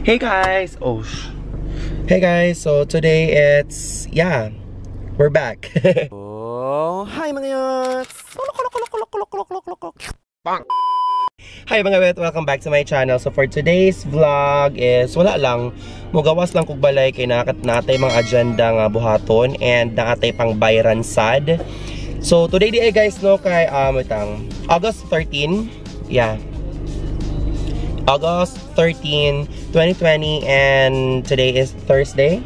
Hey guys! Oh, hey guys, so today it's, yeah, we're back. Oh, hi mga yachts! Bang! Hi mga wet! Welcome back to my channel. So for today's vlog is, wala lang, mugawas lang kog balay kay natay mga agenda nga buhaton and naatay pang bayran sad. So today di ay guys no, kay wait lang, August 13, yeah. August 13, 2020, and today is Thursday.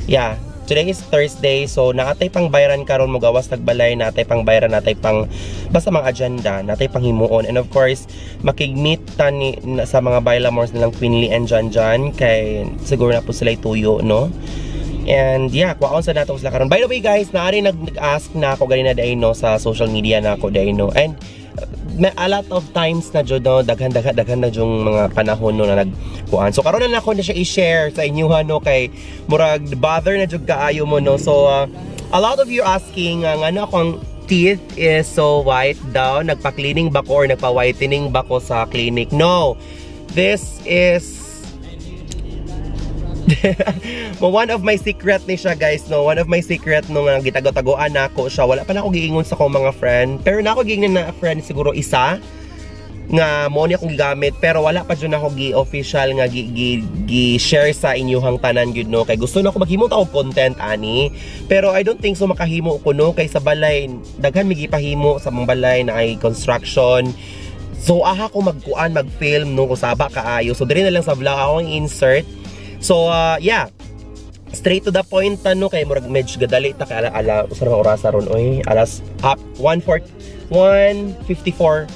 Yeah, today is Thursday. So naatay pang bayran karon, mugawas tagbalay, naatay pang bayran, naatay pang basta mga agenda, naatay pang himuon. And of course, makig-meet ta ni, na, sa mga bailamores nilang Queenly and John John kay siguro na po sila tuyo, no? And yeah, kuwaon sa nato sila karon. By the way guys, naari nag-ask na ako ganina day no sa social media na ako day no. And may a lot of times na jud no, daghan daghan daghan na jung mga panahon no na nagkuan. So karon na nako na siya i-share sa inyo ha no kay murag bother na jud kaayo mo no. So a lot of you asking ngano akong teeth is so white daw, nagpa-cleaning ba ko or nagpa-whitening ba ko sa clinic? No. This is one of my secret ni siya guys no, one of my secret no nga gitago-tagoan nako siya. Wala pa na ako giingon sa akong mga friend, pero na ako giingnan na friend siguro isa nga mo ni akong gigamit, pero wala pa jud ako gi-official nga gi share sa inyuhang tanan gyud no, kay gusto na ako maghimo ta og content ani, pero I don't think so makahimo ko no kay sa balay daghan mi gipahimo sa mong balay na ay construction. So aha ko magkuan mag-film no kusaba kaayo, so diri na lang sa vlog ako ang insert. So yeah, straight to the point no kay murag medyo gadali ta kay ala ala usa ra orasa ron oy, alas up 1:54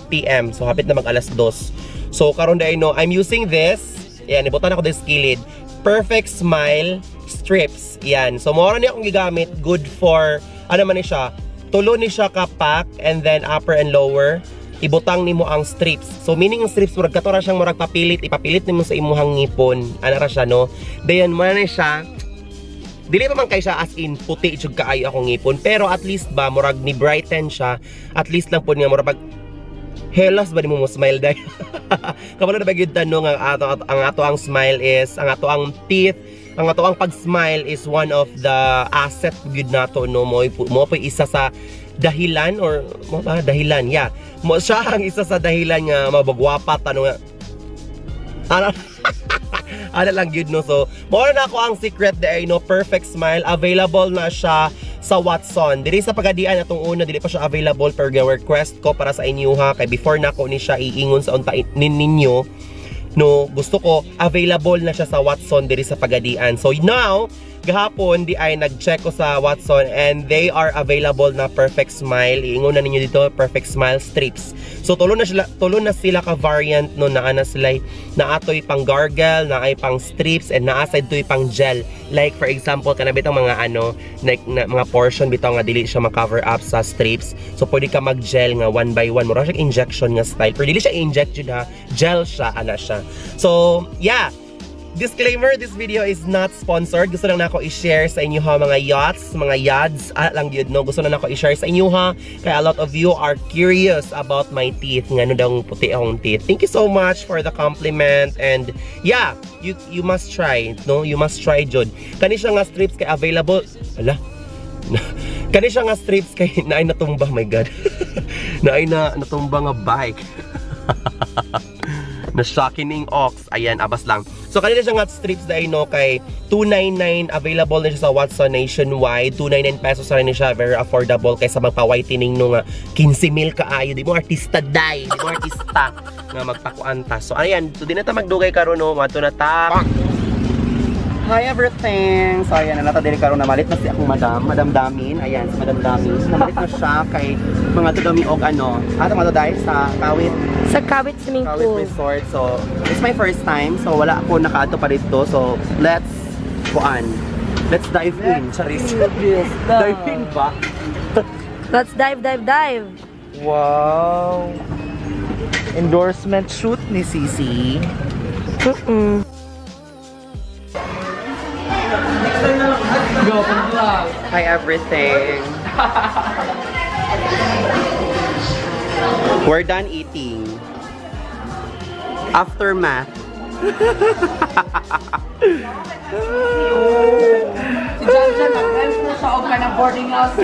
PM. So hapit na mag alas 2. So karon dai no, I'm using this. Yan, ibutan ako this kilid. Perfect Smile Strips. Yan. So mao ra ni akong gigamit, good for ano man ni siya. Tulo ni siya ka pack and then upper and lower. Ibutang nimo ang strips. So meaning ang strips murag kato ra siyang murag papilit, ipapilit nimo sa imuhang ngipon. Ana ra siya no. Dayon mo na siya. Dili pa man kay siya as in puti jud kaayo akong ngipon, pero at least ba murag ni brighten siya. At least lang pud nga murag pag helas ba nimo mo smile day. Kabalo na ba gyud no nga ato ang smile is ang ato ang teeth, ang ato ang pag-smile is one of the asset gyud nato no, mo mo po isa sa dahilan or mo ba dahilan, yeah, mo siya ang isa sa dahilan nga mabagwapa ano nga ana ana lang gyud no. So mao na ako ang secret day no, Perfect Smile, available na siya sa Watson. Diri sa Pagadian atong una dili pa siya available, pero request ko para sa inyo ha kay before nako ni siya iingon sa unta ninyo no, gusto ko available na siya sa Watson diri sa Pagadian. So now gahapon di ay nag-check ko sa Watson and they are available na Perfect Smile. Iingon na ninyo dito Perfect Smile Strips. So tulo na sila ka variant no, naa na sila na atoy pang gargle, na ay pang strips and naa sad toy pang gel. Like for example kana bitang mga ano like na, mga portion bitaw nga dili siya ma-cover up sa strips. So pwede ka mag-gel nga one by one, mura siya injection nga style. Pero dili siya inject jud ha, gel siya ana siya. So yeah. Disclaimer, this video is not sponsored. Gusto lang nako i-share sa inyo ha mga yachts, mga yads, lang yun no. Gusto lang nako i-share sa inyo ha. Kaya a lot of you are curious about my teeth. Ngano daw puti akong teeth. Thank you so much for the compliment and yeah, you must try, no? You must try jud. Kani siya nga strips kay available. Ala. Kani siya nga strips kay naay natumba, my God. Naay na natumba nga bike. Na shocking ox. Ayan, abas lang. So kanina siya nga strips dahil no kay 299, available na siya sa Watson nationwide. 299 pesos na rin siya, very affordable kaysa magpa-whitening no nga 15 mil kaayo. Di mo artista day, di mo artista nga magpakuanta. So ayan, so di na ta magdugay karon no, mato na ta. Hi everything! So ayan, nata diri karon na malit na si akong madam, Madam Damin. Ayan, si Madam Damin. Namalit na siya kay mga to dami og ano. Ato mga to dahil sa Kawit. Sa Kawit Swimming Kawit Pool. Resort. So, it's my first time. So, wala ako nakaadto pa dito. So, let's kuan. Let's dive in. Charis. Dive in ba? Let's dive, dive, dive. Wow! Endorsement shoot ni Sisi. Go, vlog. Hi everything. We're done eating. Aftermath. Si John John, mag-rent na siya og kanang boarding house.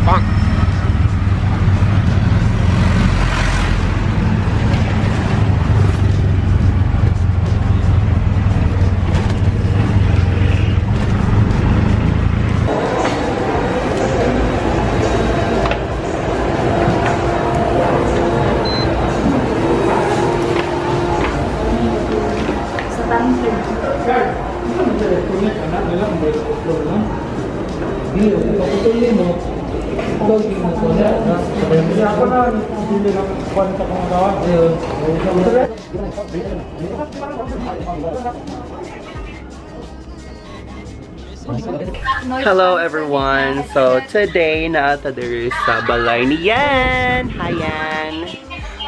Bonk. Hello everyone. So today naata diri sa balay ni Yan. Hi Yan.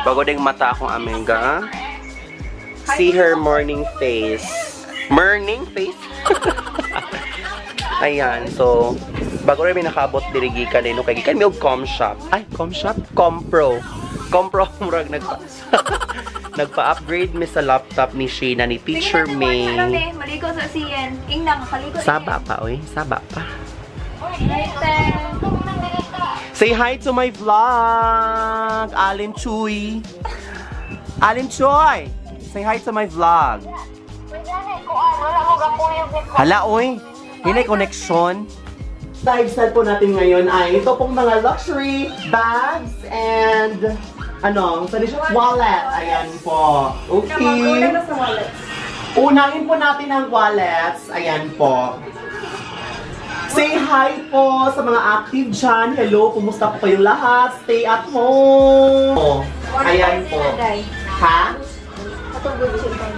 Bago ding mata akong amiga. See her morning face. Morning face? Ayan, so bago rin may nakabot diri gikan no kay gikan mi og com shop. Ay, com shop? Compro. Compro murag nagpa-upgrade mi sa laptop ni Sheena ni Teacher May. Maligo sa siyen. Ingna makaliko. Saba pa oy, saba pa. Say hi to my vlog, Alin Chuy. Alin Chuy, say hi to my vlog. Hala oy, hinay connection. Lifestyle po natin ngayon ay ito pong mga luxury bags and ano, wallet. Ayan po. Okay. Unahin po natin ang wallets. Ayan po. Say hi po sa mga active dyan. Hello, kumusta po kayong lahat? Stay at home. Ayan po. Ha?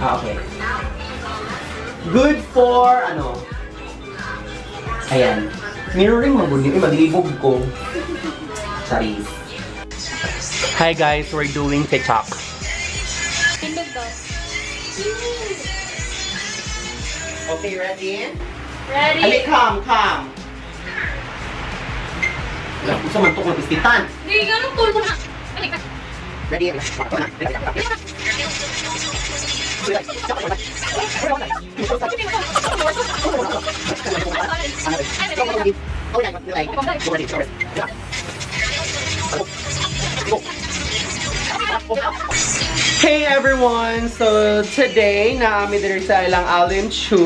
Ah, okay. Good for, ano? Ayan. Mirroring mabunin. Eh, maglibog ko. Charis. Hi guys, we're doing TikTok. Okay, ready? Ready? Ali, come, come. Wala, kung sa man ito kung napistitan. Hindi, ganun tulong. Ready? Hey everyone! So today, naami diri sa ilang Alin Chu.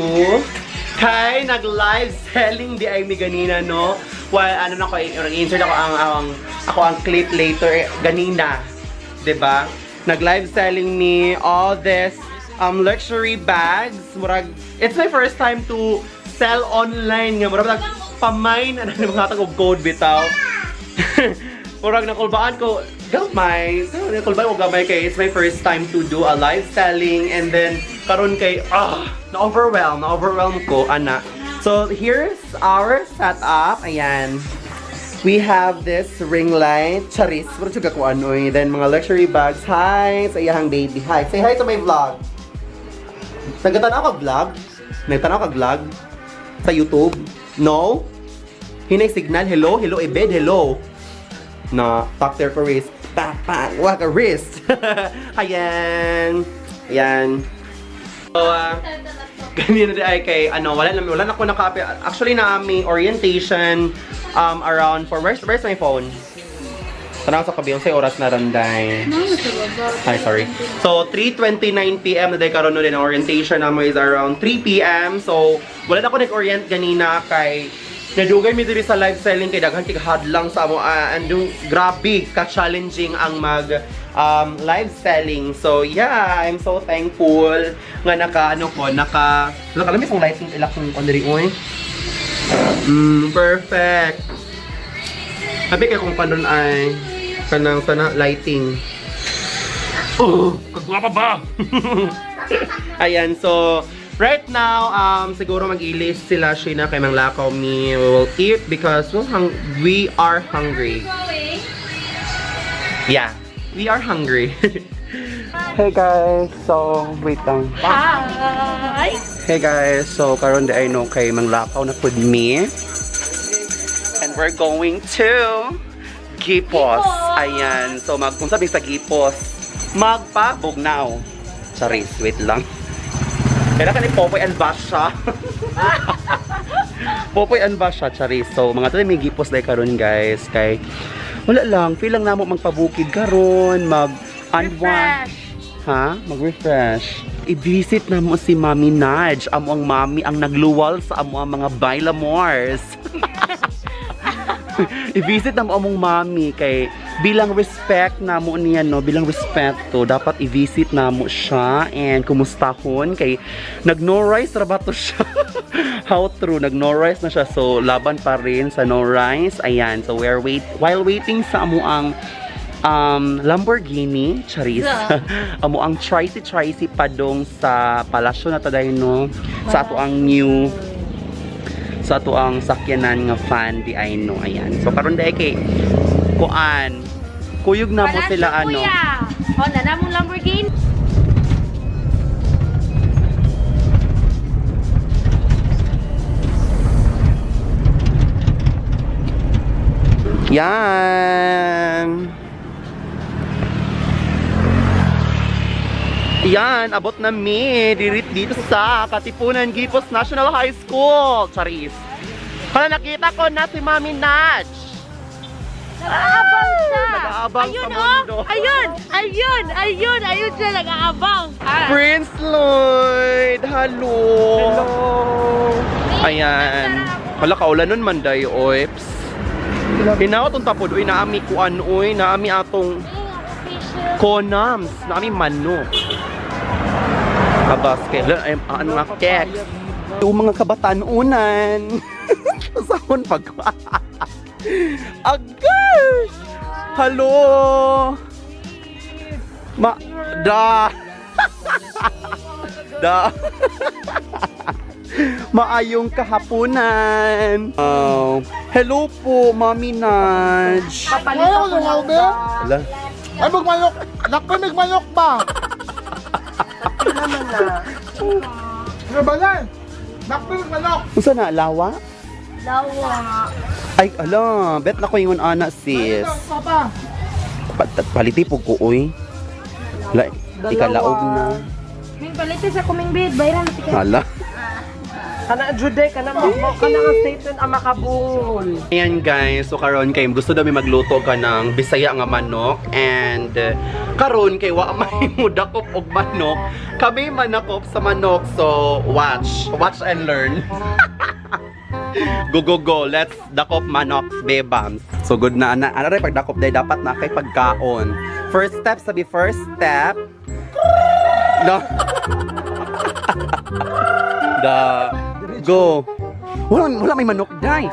Kay nag-live selling di ay mi ganina, no? While ano na ko, insert ako ang clip later ganina, 'di ba? Nag-live selling me all this luxury bags. Murag, it's my first time to sell online nga. Murag pamain ano ni mga og code bitaw. Murag nakulbaan ko gamay. Nakulbaan ko gamay kay it's my first time to do a live selling and then karon kay na-overwhelm ko ana. So here's our setup. Ayan. We have this ring light. Charis, pero juga ko ano eh. Then mga luxury bags. Hi sa iyahang baby. Hi. Say hi to my vlog. Nagtanaw ka vlog? Nagtanaw ka vlog? Sa YouTube? No? Hinay signal. Hello? Hello, Ebed. Hello. Na, talk there for wrist. Pak, pak, wag a wrist. Ayan. Ayan. So, ganyan na ay kay, ano, wala na ako naka actually, na may orientation around for, where's my phone? Tanaw sa kabi, yung oras na randay. Ay, sorry. So, 3:29 p.m. na day karon no din ang orientation namo is around 3 p.m. So, wala na ako nag-orient ganina kay nadugay mi diri sa live selling kay daghan kay hadlang sa amo and grabe ka challenging ang mag live selling. So yeah, I'm so thankful nga naka ano ko, naka alam mo lighting ilak kung diri oy. Perfect. Sabi kay kung panon ay kanang sana lighting. Oh, kagwapa ba? Ayan, so right now, siguro mag-ilis sila Sheena kay Manglakaw me. We will eat because we are hungry. Yeah, we are hungry. Hey guys, so wait lang. Hi! Hey guys, so karon di ay no kay Manglakaw na pud me. And we're going to Guipos. Ayan, so kung sabi sa Guipos, magpabugnaw. Charis, wait lang. Kailan ka ni Popoy and Basha? Popoy and Basha, charis. So, mga tuloy may gipos day karon guys. Kay, wala lang. Feel lang namo magpabukid karon, mag unwind. Ha? Mag-refresh. I-visit na mo si Mami Naj. Amo ang mami ang nagluwal sa amo ang mga bailamores. I-visit na mo among mami kay bilang respect na mo niya, no, bilang respeto dapat i-visit na mo siya and kumustahon kay nag-no rice ra ba to siya. How true, nag-no rice na siya, so laban pa rin sa no rice. Ayan, so we're while waiting sa amo ang Lamborghini, charis. Amo ang Tricy padong sa palasyo na taday, no, sa ato ang new, sa ato ang sakyanan nga fan di ay no. Ayan, so karon dai kay kuan kuyog na mo sila ano. Oh, na namong Lamborghini. Yan. Yan, abot na mi dirit dito sa Katipunan Guipos National High School. Charis. Hala, nakita ko na si Mami Naj. Nag-aabang siya. Nag-aabang ayun, sa mundo. Oh, ayun, ayun, ayun, ayun siya nag-aabang. Ah. Prince Lloyd, hello. Hello. Ayan. Hala, kaulan nun man day, oips. Hinaw atong tapod, uy, naami kuan, uy, naami atong konams, naami manok. Kabas kay ay ano nga keks. Yung mga kabataan-unan. Sahon pag Agay! Hello! Ma da. Da. Maayong kahaponan. Oh. Hello po, Mami Naj. Papalit ako ng Ala. Ay, magmanok. Nakpamig manok ba? Naman na. Ano ba yan? Nakpamig manok. Unsa na, lawa? Lawa. Ay, ala, bet na ko ingon ana, sis. Papa. Paliti po ko, uy. La, ikalaog na. Ming paliti sa kuming bid, bayran na tika. Hala. Kana Jude, kana mo, kana ang statement ang makabungol. Ayan guys, so karon kay gusto dami magluto ka ng Bisaya nga manok and karon kay wa may mudakop og manok, kami manakop sa manok, so watch, watch and learn. Go go go, let's dakop manoks bebams. So good na ana, ana ray pagdakop day dapat na kay pagkaon. First step sabi, first step. No. Da go. Wala, wala may manok day.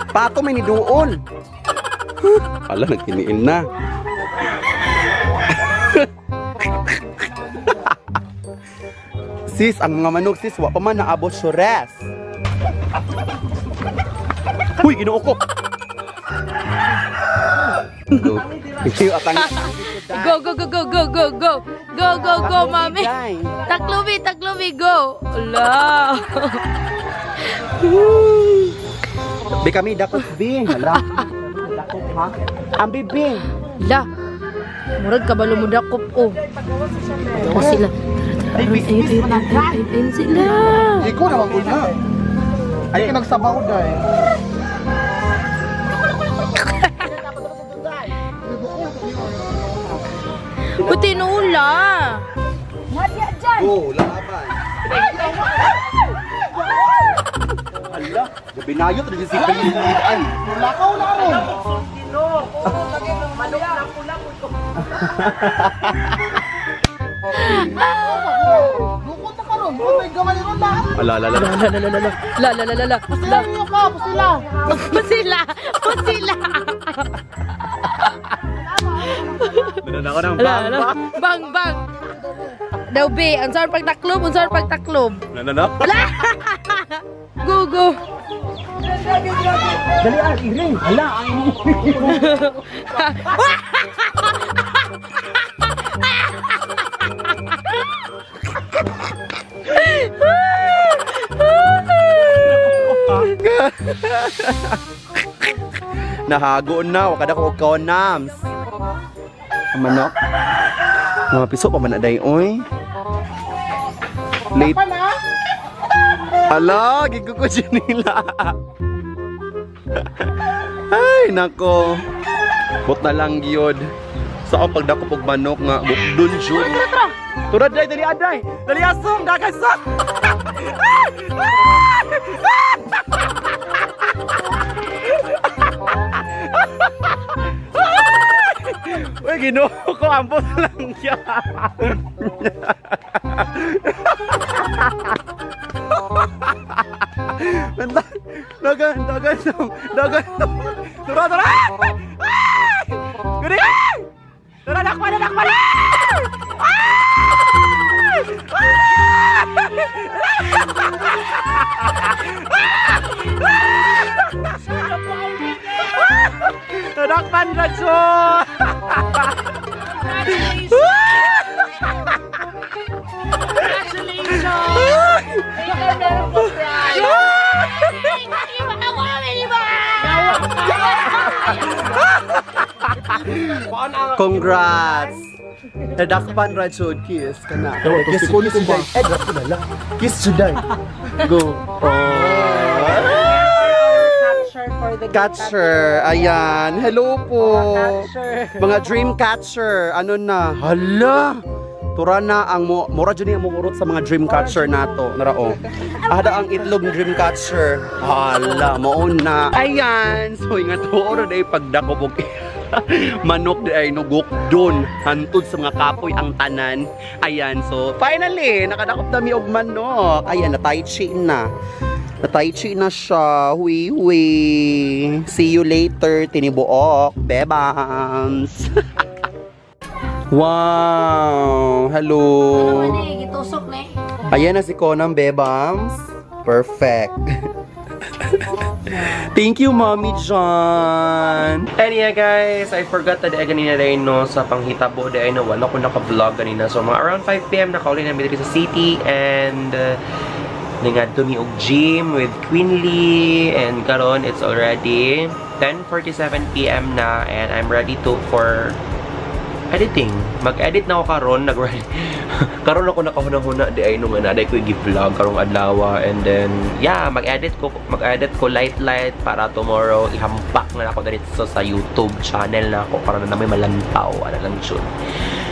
Pato may niduol. Ala, nagtiniin na. Sis, ang mga manok sis, wa pa man naabot sures. Uy, Ginoo ko. Go. Go, go, go, go, go, go, go. Go, go, go, mami. Taklubi, taklubi, go. Ala. Be kami dakop bi. Hala. Dakop ha. Ang bibi. La. Murag kabalo mo dakop oh. Tara sila. Tara, tara. Ayun, ayun, ayun, ayun sila. Ikaw na wag na. Ay, ka nagsabaw day. Puti nula. Go, laban. Ala, binayot rin si Pilipinan. Lakaw na ron. Manok na pula ko. Lukot na karon. Kung may gamay ron na. Ala, ala, ala. La la la la la la la la la. Pusila niyo ka, pusila. Pusila. Pusila. Meron ako ng Ala, ala. Bang bang. Daw be, ang saan pagtaklob, ang saan pagtaklob. No, no, no. Ala! Go go. Dali ah, iring. Hala, ang Nahago na, wakada ko konams. Ang manok. Mga piso pa man na day, oy. Late. Ala, gigugo nila. Ay, nako. Bot na lang gyud. Sa akong pagdakop og manok nga bukdon jud. Tura day, dali aday. Dali asong dagan sa. Uy, Ginoo ko, ambot lang siya. Dagan, dagan, dagan. Tura, tura! Gani! Tura, nakpan, nakpan! Nakpan, Rajo! Congratulations! Congrats! Nadakpan, Rajo. Kiss ka na. Kiss, kiss, kiss. Kiss, Juday. Go. Oh. Catcher for the Catcher. Ayan. Hello po. Catcher. Mga dream catcher. Ano na? Hala! Tura na ang mura dyan yung muurot sa mga dream catcher nato. Narao. Ada ang itlog ng dream catcher. Hala, mao na. Ayan. So ingat oro day pagdakop og manok di ay nugok dun. Hantod sa mga kapoy ang tanan. Ayan. So finally, nakadakop na mi og manok. Ayan, na tai chi na. Na-tai chi na siya. Hui hui. See you later, tinibuok. Bebams. Wow! Hello! Ano man eh, gitusok na eh. Ayan na si Konang, Bebams. Perfect. Thank you, Mommy John. And yeah, guys, I forgot na dahil ganina dahil no, sa panghitabo dahil no, wala ko naka-vlog ganina. So, mga around 5 p.m. nakauli na dito sa city and nangadto mi og gym with Queen Lee and karon it's already 10:47 p.m. na and I'm ready to for editing. Mag-edit na ako karon, karon ako nakahuna-huna di ay nung ana ko i-vlog karong adlaw and then yeah, mag-edit ko light light para tomorrow ihampak na ako dito sa YouTube channel na ako para na may malantaw ana lang jud.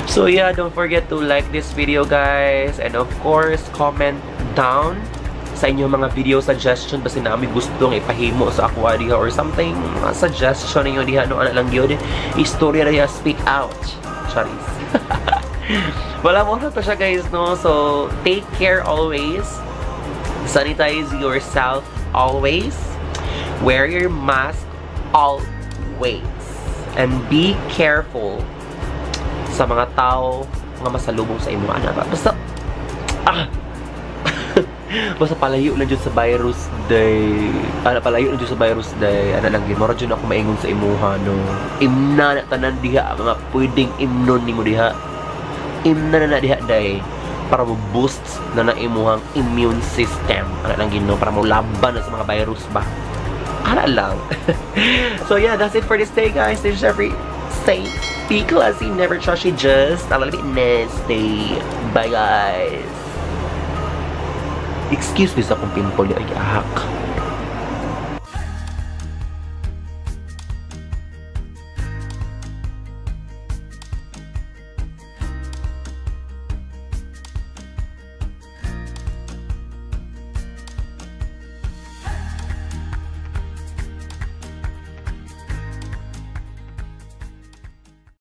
So yeah, don't forget to like this video guys and of course comment down sa inyong mga video suggestion basta na kami gustong ipahimo sa ako diha or something, mga suggestion ninyo diha no ana lang gyud. Istorya diha, speak out. Charis. Wala mo na to siya guys no. So take care always. Sanitize yourself always. Wear your mask always. And be careful sa mga tao nga masalubong sa imo ana ba. Basta basta palayo na dyan sa virus day. Ana palayo na dyan sa virus day. Ana lang gid mura dyan ako maingon sa imuha no. Imna na tanan diha mga pwedeng imnon nimo diha. Imna na diha day para mo boost na na imuhang immune system. Ana lang gid no para mo laban na sa mga virus ba. Ana lang. So yeah, that's it for this day guys. This is Jeffrey. Stay be classy, never trashy, just a little bit nasty. Bye guys. Excuse me sa akong pimple. Ay, ahak.